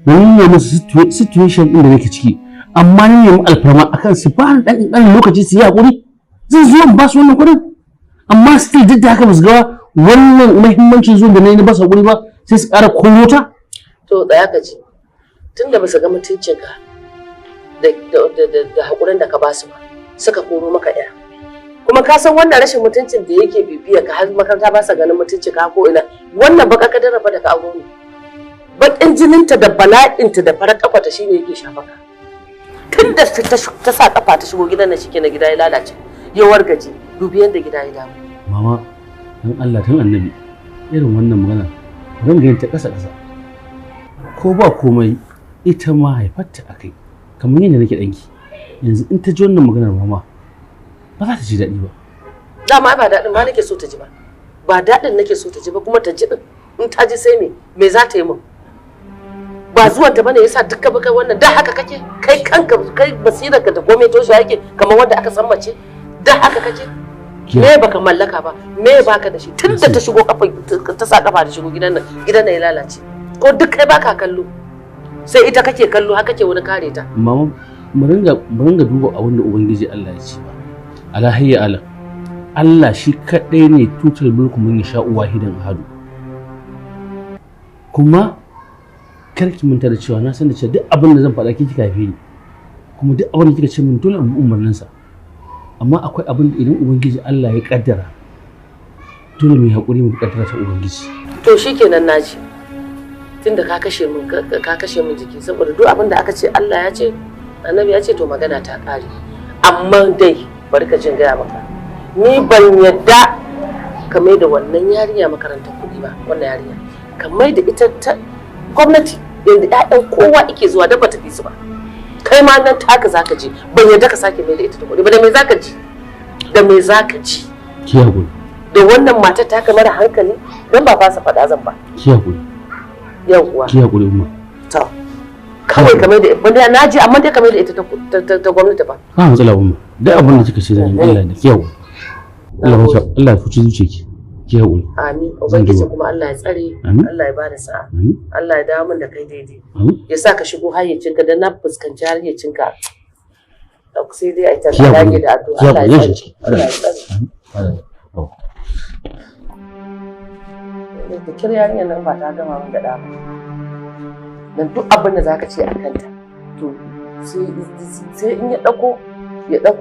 Speaker 8: Na nuna musu situation ɗin da nake ciki. Amma ni nemi alfarma akan su ba ni dan dan lokaci su yi hakuri, zan zo in ba su wannan kuɗin. Amma still duk da haka ba su ga wannan muhimmancin zuwan da na yi na ba su hakuri ba, sai su ƙara koyo ta.
Speaker 9: To tsaya ka ji, tunda ba su ga mutuncinka da hakurin da ka ba su ba, suka koro maka ɗaya. Kuma ka san wannan rashin mutuncin da yake bibiya ka har makaranta ba sa ganin mutuncin ka ko ina, wannan baka kadara fa da ka auro ne. Baƙin jininta da bala'inta da farar ƙafa ta shine yake shafa ka. Tun da ta sa kafa ta shigo gidan nan shike na gida ya lalace, ya wargaje, dubi yadda gida ya dawo.
Speaker 8: Mama, dan Allah dan Annabi, irin wannan magana ran ga ta kasa kasa. Ko ba komai ita ma haifarta akai, kamar yadda nake danki. Yanzu in ta ji wannan maganar mama, ba za ta ji daɗi ba.
Speaker 9: Dama ba daɗin ma nake so ta ji ba. Ba daɗin nake so ta ji ba, kuma ta ji din. In ta ji sai me? Me za ta yi min? Ba zuwan ta bane yasa dukka baka wannan da haka kake kai kanka, kai basirarka da komai toshe yake kamar wanda aka san mace. Da haka kace? Me baka mallaka ba, me baka da shi tun da ta shigo kafa, ta sa kafa da shigo gidan nan, gidan nan ya lalace. Ko duk kai baka kallo, sai ita kake kallo, haka kake wani kare ta.
Speaker 8: Mama, mu ringa duba abin da Ubangiji Allah ya ce ba. Ala hayya ala. Allah shi kaɗai ne tutar mulku mun sha wahidan ahadu. Kuma kar ki manta da cewa na san da cewa duk abin da zan faɗa ki kika haife ni. Kuma duk abin da kika ce min dole in bi umarninsa. Amma akwai abin da idan Ubangiji Allah ya kaddara dole mu yi haƙuri mu kaddara ta Ubangiji.
Speaker 9: To shikenan naji. Tunda ka kashe min jiki, saboda duk abin da aka ce Allah ya ce, Annabi ya ce, to magana ta ƙare. Amma dai bari ka jin gaya maka. Ni ban yadda ka mai da wannan yarinya makarantar kuɗi ba, wannan yarinya. Ka mai da ita ta gwamnati yanda ƴaƴan kowa yake zuwa da ba ta fi su ba. Kai ma nan taka zaka je, ban yadda ka sake mai da ita ta kuɗi ba. Da me zaka ji? Da me zaka ji?
Speaker 8: Ki haƙuri.
Speaker 9: Da wannan matar taka mara hankali, don ba fasa faɗa zan ba.
Speaker 8: Ki haƙuri.
Speaker 9: Yawwa.
Speaker 8: Ki haƙuri Umma.
Speaker 9: To. Kawai ka mai da ita, na ji, amma dai ka mai da ita ta gwamnati ba.
Speaker 8: Ba matsala Umma. Duk abin da kika ce zan yi, Allah da ki haƙuri. Allah ya fuci zuciyarki. Ki haƙuri.
Speaker 9: Amin. Ubangiji kuma Allah ya tsare. Allah ya bada sa'a. Allah ya dawo min da kai daidai. Ya sa ka shigo hayyacinka, da na fuskanci hayyacinka. Sai dai a yi ta dage da addu'a. Allah ya tsare. Allah ya tsare. Da kira yarinyar nan ba ta gama min gada ba. Dan duk abin da zaka ce a kanta, to sai in ya ɗauko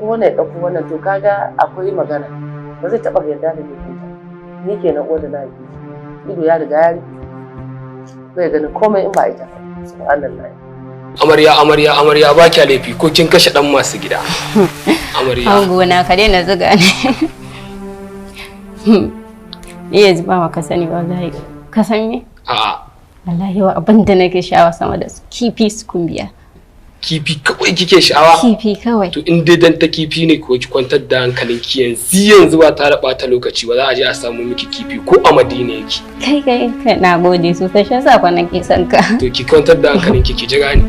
Speaker 9: wannan, ya ɗauko wannan, to kaga akwai magana. Ba zai taɓa yarda da laifinta. Ni kenan uwar da na haife shi. Ido ya riga ya rufe. Bai ganin komai in ba ita. Subhanallah.
Speaker 19: Amarya, amarya, amarya, ba kya laifi ko kin kashe dan masu gida. Amarya.
Speaker 17: Ango na, ka daina zuga ni. Ni yanzu ba ka sani ba wallahi. Ka san me?
Speaker 19: A'a.
Speaker 17: Wallahi wa abin da nake sha'awa sama da kifi su kumbiya.
Speaker 19: Kifi kawai kike sha'awa?
Speaker 17: Kifi kawai.
Speaker 19: To in dai dan ta kifi ne ko ki kwantar da hankalinki yanzu yanzu ba tare ɓata lokaci ba, za a je a samu miki kifi ko a Madina yake.
Speaker 17: Kai kai kai, na gode sosai, shi yasa kwa nake son ka.
Speaker 19: To ki kwantar da hankalinki, ki jira ni.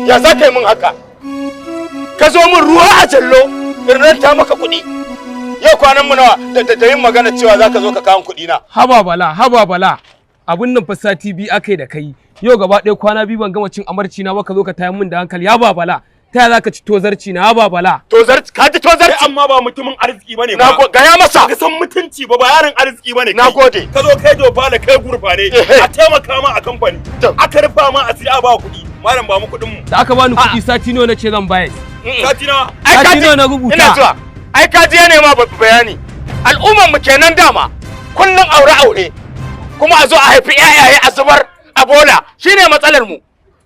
Speaker 1: Ya za ka yi min haka? Ka zo min ruwa a jallo, in ta maka kuɗi. Yau kwanan mu nawa da yin magana cewa za ka zo ka kawo kuɗi na.
Speaker 19: Haba Bala, haba Bala. Abun nan fa sati biyu aka yi da kai. Yau gaba ɗaya kwana biyu ban gama cin amarci na ba, ka zo ka tayar min da hankali. Haba Bala, ta yaya za ka ci tozarci na? Haba Bala.
Speaker 1: Tozarci, ka ji tozarci?
Speaker 20: Amma ba mutumin arziki bane
Speaker 1: ba. Gaya masa.
Speaker 20: Ka san mutunci ba, ba yaron arziki bane.
Speaker 1: Na gode.
Speaker 20: Ka zo kai dofa da kai gurfane. A taimaka ma a kamfani. Aka rufa ma asiri, a ba kuɗi. Malam ba mu kuɗin mu.
Speaker 19: Da aka bani kuɗi sati nawa nace zan bayar.
Speaker 20: Sati nawa?
Speaker 19: Sati nawa na rubuta.
Speaker 1: Ina zuwa. Ai ka je ne ma bayani. Al'umman mu kenan dama. Kullun aure aure. Kuma a zo a haifi ƴaƴaye a zubar a bola. Shine matsalar mu.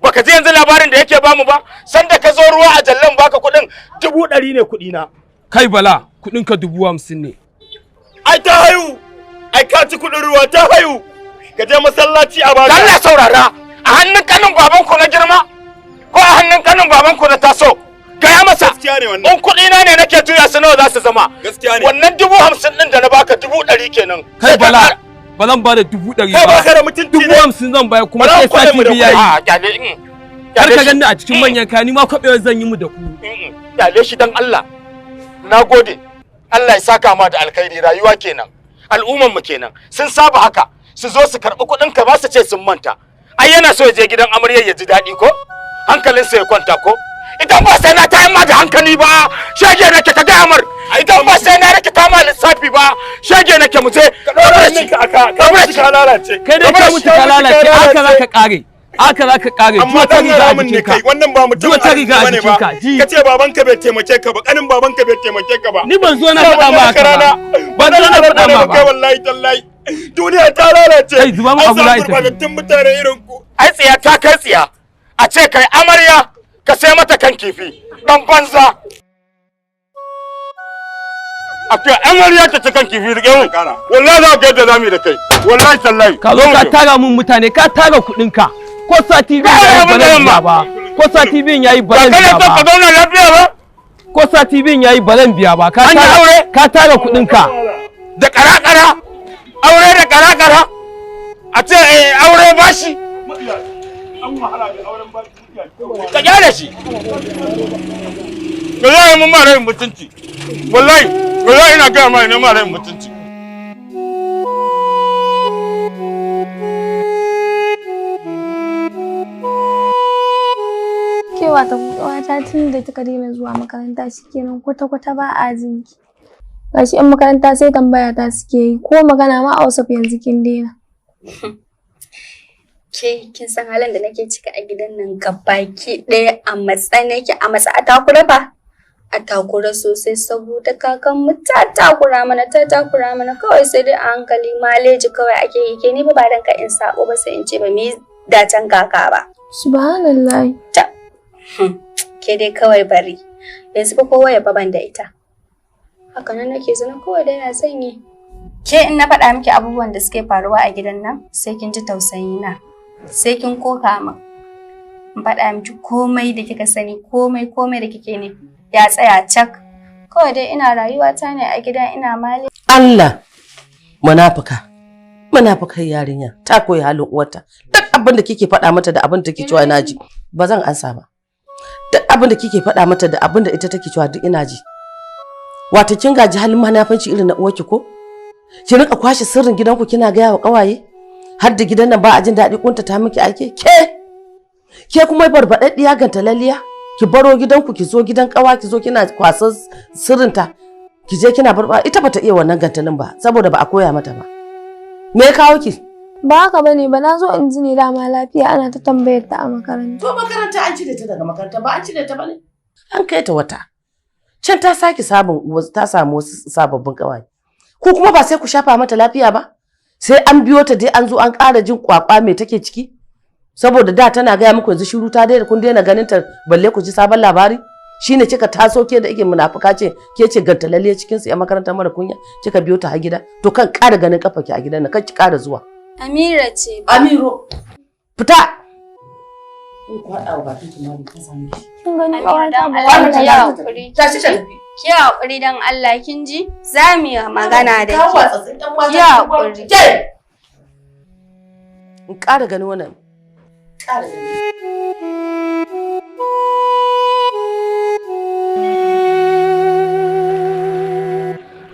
Speaker 1: Baka ji yanzu labarin da yake bamu ba? Sanda ka zo ruwa a jallan baka kuɗin 100,000 ne kuɗi na.
Speaker 19: Kai Bala, kuɗin ka 50,000 ne.
Speaker 20: Ai ta hayu. Ai ka ci kuɗin ruwa ta hayu. Ka je masallaci a baka.
Speaker 1: Allah saurara. A hannun kanin babanku na girma ko a hannun kanin babanku na taso? Gaya masa.
Speaker 20: Gaskiya ne wannan.
Speaker 1: In kuɗi na ne nake juya su nawa za su zama?
Speaker 20: Gaskiya ne.
Speaker 1: Wannan 50,000 ɗin da na baka 100,000 kenan.
Speaker 19: Kai Bala, ba zan bada 100,000 ba.
Speaker 20: Kai baka da mutunci ne.
Speaker 19: 50,000 zan bayar kuma sai sati biyu yayi.
Speaker 1: A kyale in.
Speaker 19: Kar ka ganni a cikin manyan kaya, ni ma kwaɓewar zan yi mu da ku.
Speaker 1: Kyale shi dan Allah. Na gode. Allah ya saka ma da alkhairi, rayuwa kenan. Al'umman mu kenan. Sun saba haka. Su zo su karɓi kuɗin ka ba su ce sun manta. Ai yana so ya je gidan amaryar ya ji daɗi ko? Hankalinsa ya kwanta ko? Idan ba sai na tayar ma da hankali ba, shege nake, ka gaya mar. Idan ba sai na rikita ma lissafi ba, shege nake, mu je.
Speaker 20: Ka ɗora hannunka aka, ka mutu ka lalace.
Speaker 19: Kai dai ka mutu ka lalace, haka za ka ƙare. Haka za ka ƙare.
Speaker 20: Amma
Speaker 19: ta
Speaker 20: dan
Speaker 19: riga a
Speaker 20: haramun ne
Speaker 19: jikinka.
Speaker 20: kai, wannan ba mutum
Speaker 19: Zuwa ta riga a
Speaker 20: bane ba.
Speaker 19: jikinka. Ji.
Speaker 20: Ka ce babanka bai taimake ka ba, kanin babanka bai taimake ka ba.
Speaker 19: Ni ban zo na faɗa ma haka ba. Ban zo na faɗa ma ba.
Speaker 20: Kai wallahi tallahi. Duniya ta lalace.
Speaker 19: Kai, zuba mu abu
Speaker 20: An
Speaker 19: za a
Speaker 20: samu
Speaker 19: tafi.
Speaker 20: gurbatattun mutane irin ku.
Speaker 1: Ai tsiya ta kai tsiya. A ce kai amarya
Speaker 5: Ka sai mata kan kifi dan banza. A ce amarya ta ci kan kifi, rike mun. Wallahi za ka yadda zamu yi da kai, wallahi tallahi.
Speaker 19: Ka zo ka tara mun mutane, ka tara kuɗin ka. Ko sati biyu yayi ba zan biya ba. Ko sati biyun yayi ba zan biya ba.
Speaker 5: Ba kana zauna lafiya ba?
Speaker 19: Ko sati biyun yayi ba zan biya ba. Ka tara
Speaker 5: aure?
Speaker 19: Ka tara kuɗin ka.
Speaker 5: Da karakara, aure da karakara, a ce aure bashi. Ka kyale shi. Wallahi mun ma rayin mutunci. Wallahi, wallahi ina gaya ma ne ma rayin mutunci.
Speaker 7: Kewa ta ƙawata tun da kika daina zuwa makaranta shikenan kwata-kwata ba a jinki. Gashi 'yan makaranta sai tambaya ta suke yi, ko magana ma a WhatsApp yanzu kin daina.
Speaker 17: Ke kin san halin da nake ciki a gidan nan gabaki ɗaya, a matsa nake, a matsa, a takura ba. A takura sosai saboda kakanmu ta takura mana, ta takura mana, kawai sai dai a hankali, maleji kawai ake yi. Ke ni ba ba dan ka in sabo ba sai in ce ba mu yi dacen kaka ba.
Speaker 7: Subhanallah.
Speaker 17: Ke dai kawai bari. Yanzu fa kowa ya baban da ita. Haka nan nake zana kawai dai na sanyi. Ke in na faɗa miki abubuwan da suke faruwa a gidan nan sai kin ji tausayi na. Sai kin koka min. In faɗa miki komai da kika sani, komai komai da kike ne ya tsaya cak. Kawai dai ina rayuwa ta ne a gidan, ina male.
Speaker 9: Allah, munafuka, munafukan yarinya ta koyi halin uwarta. Duk abin da kike faɗa mata da abin da take cewa ina ji, ba zan ansa ba. Duk abin da kike faɗa mata da abin da ita take cewa duk ina ji. Wato kin gaji halin munafunci irin na uwarki ko? Ki rinka kwashe sirrin gidanku kina gaya wa ƙawaye? Har da gidan nan ba a jin daɗi, kunta ta miki ake? Ke kuma barbaɗaɗɗiya gantalalliya? Ki baro gidanku ki zo gidan ƙawa, ki zo kina kwasar sirrinta. Ki je kina barba, ita bata iya wannan gantalin ba saboda ba a koya mata ba. Me ya kawo ki?
Speaker 7: Ba haka bane ba, na zo in ji ne dama lafiya, ana ta tambayar ta a makaranta.
Speaker 9: To makaranta an cire ta daga makaranta, ba an cire ta bane. An kai ta wata. Can ta sake samun, ta samu wasu sababbin ƙawaye. Ku kuma ba sai ku shafa mata lafiya ba? Sai an biyo ta dai an zo an ƙara jin kwakwa me take ciki? Saboda da tana gaya muku, yanzu shiru ta daina, kun daina ganin ta balle ku ji sabon labari? Shine kika taso ke da ike munafuka ce, ke ce gantalalle cikin su 'yan makarantar mara kunya, kika biyo ta har gida. To kan ƙara ganin kafa ki a gidan nan, kan ki ƙara zuwa.
Speaker 7: Amira ce.
Speaker 9: Amiro, fita! In kwaɗa wa bakin ki mari ka same shi.
Speaker 7: Kin gani ƙawata ba
Speaker 17: Allah ki haƙuri.
Speaker 9: Tashi ta tafi.
Speaker 17: Ki haƙuri dan Allah kin ji? Za mu yi magana da
Speaker 9: Ka
Speaker 17: ke.
Speaker 9: watsatsin ɗan mata
Speaker 17: Ki haƙuri.
Speaker 9: Ke! In ƙara ganin wannan. Ƙara ganin.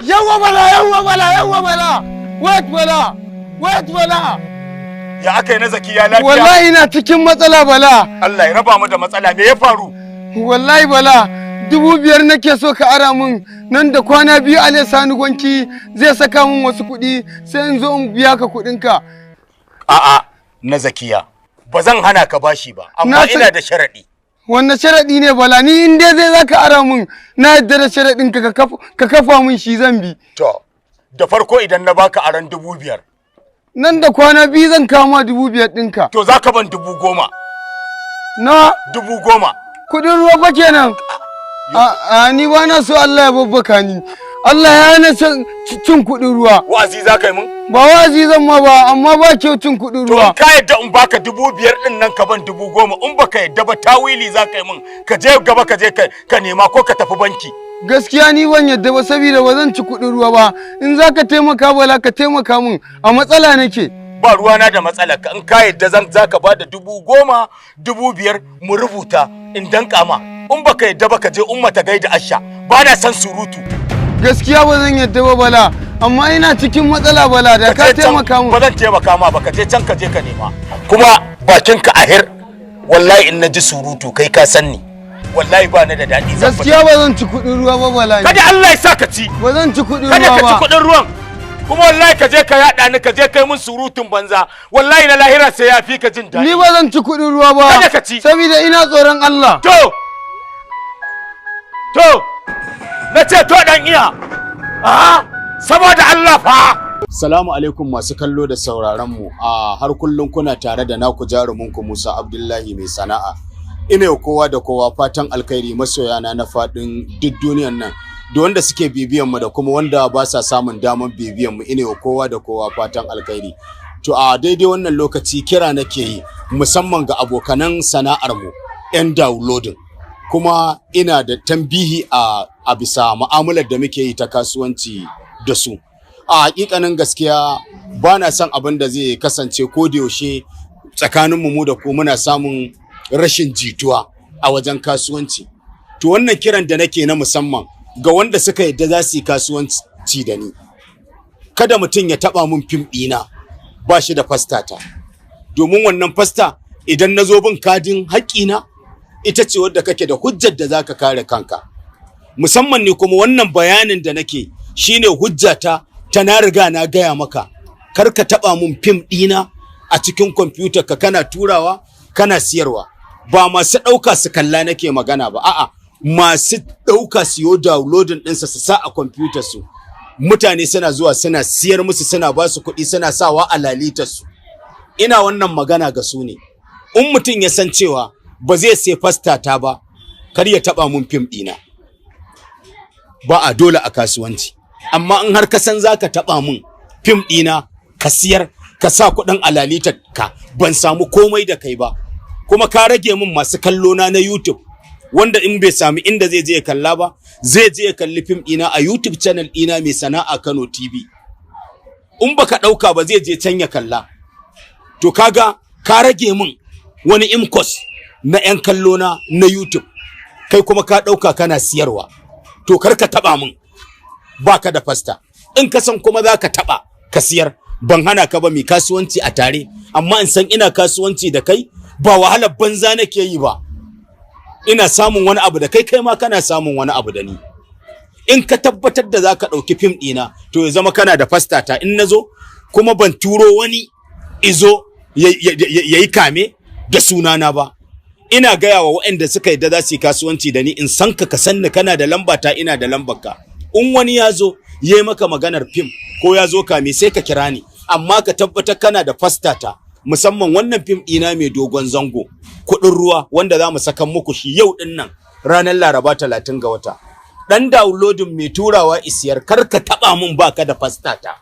Speaker 13: Yawwa Bala, yawwa Bala, yawwa Bala. Wait Bala, wait Bala.
Speaker 5: Ya aka yi na Zakiya, lafiya?
Speaker 13: Wallahi ina cikin matsala Bala.
Speaker 5: Allah ya raba mu da matsala, me ya faru?
Speaker 13: Wallahi Bala, 5,000 nake so ka ara min, nan da kwana 2 Ale Sani Gwanki zai saka min wasu kuɗi sai in zo in biya ka kuɗinka.
Speaker 5: A'a, na Zakiya, ba zan hana ka bashi ba, amma
Speaker 13: Na san-
Speaker 5: ina da sharaɗi.
Speaker 13: Wannan sharaɗi ne Bala? Ni in dai zai zaka ara min, na yadda da sharaɗin ka, ka kafa min shi zan bi.
Speaker 5: To, da farko idan na baka aron 5,000.
Speaker 13: Nan da kwana 2 zan kama 5,000 ɗinka.
Speaker 5: To za ka ban 10,000.
Speaker 13: Na?
Speaker 5: 10,000.
Speaker 13: Kuɗin ruwa fa kenan. A ni ba na so Allah ya babbaka ni. Allah ya hana cin kuɗin ruwa.
Speaker 5: Wa'azi za ka yi mun?
Speaker 13: Ba wa'azi zan ma ba, amma ba kyau cin kuɗin
Speaker 5: To
Speaker 13: ruwa.
Speaker 5: in ka yadda in baka 5,000 ɗin nan, ka ban 10,000, in baka yadda ba tawili za ka yi mun, ka je gaba ka je ka nema ko ka tafi banki.
Speaker 13: Gaskiya ni ban yadda ba saboda ba zan ci kuɗin ruwa ba. In za ka taimaka Bala, ka taimaka min, a matsala nake.
Speaker 5: Ba ruwana da matsalar ka, in ka yadda zan za ka bada 10,000, 5,000 mu rubuta in danka ma. In baka yadda ba ka je umma ta gaida Asha, ba na son surutu.
Speaker 13: Gaskiya ba zan yadda ba Bala, amma ina cikin matsala Bala, da ka
Speaker 5: je can-
Speaker 13: taimaka min.
Speaker 5: Ba zan taimaka ma ba, ka je can ka je ka nema. Kuma bakinka ahir, wallahi in na ji surutu kai ka san ni. Wallahi ba ni da daɗi zan fita.
Speaker 13: Gaskiya ba zan ci kuɗin ruwa ba Bala.
Speaker 5: Kada Allah ya sa ka ci.
Speaker 13: Ba zan ci kuɗin ruwa
Speaker 5: Kada ka ci
Speaker 13: ba.
Speaker 5: kuɗin ruwan. Kuma wallahi ka je ka yaɗa ni, ka je kai mun surutun banza. Wallahi na lahira sai ya fi ka jin daɗi.
Speaker 13: Ni ba zan ci kuɗin ruwa ba.
Speaker 5: Kada ka ci.
Speaker 13: Saboda ina tsoron Allah.
Speaker 5: To. To. Na ce to dan iya. Ah, saboda Allah fa.
Speaker 1: Salamu alaikum masu kallo da sauraron mu. A har kullum kuna tare da naku jarumin ku Musa Abdullahi mai sana'a. Ina yau kowa da kowa fatan alkhairi, masoyana na faɗin duk duniyan nan, da wanda suke bibiyan mu da kuma wanda ba sa samun damar bibiyan mu, ina yau kowa da kowa fatan alkhairi. To a daidai wannan lokaci kira nake yi musamman ga abokanan sana'ar mu 'yan downloading, kuma ina da tambihi a bisa mu'amalar da muke yi ta kasuwanci da su. A hakikanin gaskiya ba na son abin da zai kasance ko da yaushe tsakanin mu da ku muna samun rashin jituwa a wajen kasuwanci. To wannan kiran da nake na musamman ga wanda suka yadda za su yi kasuwanci da ni, kada mutum ya taba mun fim ɗina ba shi da fasta ta, domin wannan fasta idan na zo bin kadin haƙƙina ita ce wadda kake da hujjar da zaka kare kanka. Musamman ne kuma wannan bayanin da nake shine hujjata ta na riga na gaya maka, kar ka taba mun fim ɗina a cikin kwamfutar ka kana turawa kana siyarwa. Ba masu ɗauka su kalla nake magana ba, a'a, masu ɗauka siyo downloading ɗinsa su sa a kwamfutar su, mutane suna zuwa suna siyar musu, suna ba su kuɗi, suna sawa a lalitar su. Ina wannan magana ga su ne. In mutum ya san cewa ba zai sai fasta ta ba, kar ya taba mun fim ɗina. Ba a dole a kasuwanci, amma in har ka san zaka taba mun fim ɗina ka siyar ka sa kuɗin a lalitar ka, ban samu komai da kai ba, kuma ka rage mun masu kallo na na YouTube, wanda in bai sami inda zai je ya kalla ba, zai je ya kalli fim ɗina a YouTube channel ɗina Mai Sana'a Kano TV. In baka ɗauka ba, zai je can ya kalla. To kaga ka rage mun wani imkos na 'yan kallo na na YouTube, kai kuma ka ɗauka kana siyarwa. To kar ka taɓa mun baka da fasta. In ka san kuma za ka taɓa ka siyar, ban hana ka ba, mai kasuwanci a tare, amma in san ina kasuwanci da kai ba wahalar banza nake yi ba, ina samun wani abu da kai, kai ma kana samun wani abu da ni. In ka tabbatar da za ka ɗauki fim ɗina, to ya zama kana da fasta ta. In na zo kuma ban turo wani izo ya yi kame da sunana ba. Ina gaya wa waɗanda suka yadda za su yi kasuwanci da ni, in san ka, ka san ni, kana da lamba ta, ina da lambar ka. In wani ya zo ya yi maka maganar fim ko ya zo kame, sai ka kira ni, amma ka tabbatar kana da fasta ta. Musamman wannan fim ɗina mai dogon zango Kuɗin Ruwa, wanda za mu sakan muku shi yau ɗin nan ranar Laraba 30 ga wata. Ɗan downloading mai turawa isiyar, kar ka taɓa mun baka da fasta ta,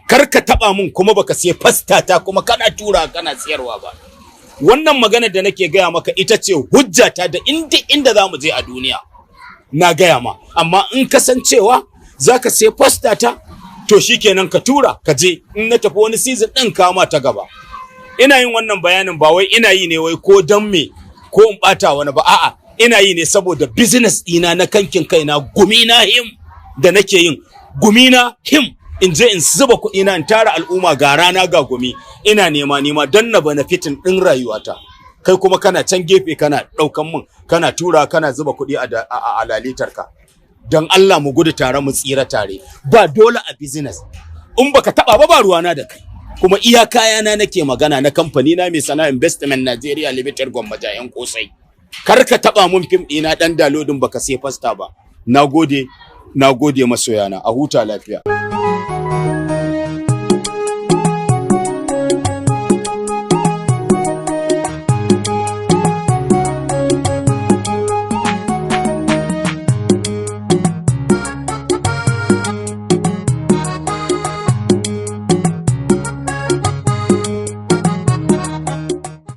Speaker 1: kar ka taɓa mun kuma baka sai fasta ta kuma kana tura kana siyarwa ba. Wannan magana da nake gaya maka ita ce hujjata da inda za mu je a duniya na gaya ma. Amma in kasancewa za ka sai fasta ta, to shikenan, ka tura ka je. In na tafi wani season ɗin kama ta gaba. Ina yin wannan bayanin ba wai ina yi ne wai ko don me ko in bata wani ba, a'a, ina yi ne saboda business ɗina na kankin kaina, gumi na him da nake yin gumi na him, in je in zuba kuɗi na in tara al'umma, ga rana ga gumi, ina nema nema don na benefiting ɗin rayuwata. Kai kuma kana can gefe kana ɗaukan mun kana tura kana zuba kuɗi a lalitar ka. Don Allah mu gudu tare mu tsira tare. Ba dole a business, in baka taba ba, ba ruwana da kai. Kuma iya kayana nake magana na kamfani na Mai Sana'a Investment Nigeria Limited, Gwammaja yan kosai. Kar ka taba mun fim ɗina dan downloading baka sai fasta ba. Nagode, nagode masoyana, a huta lafiya.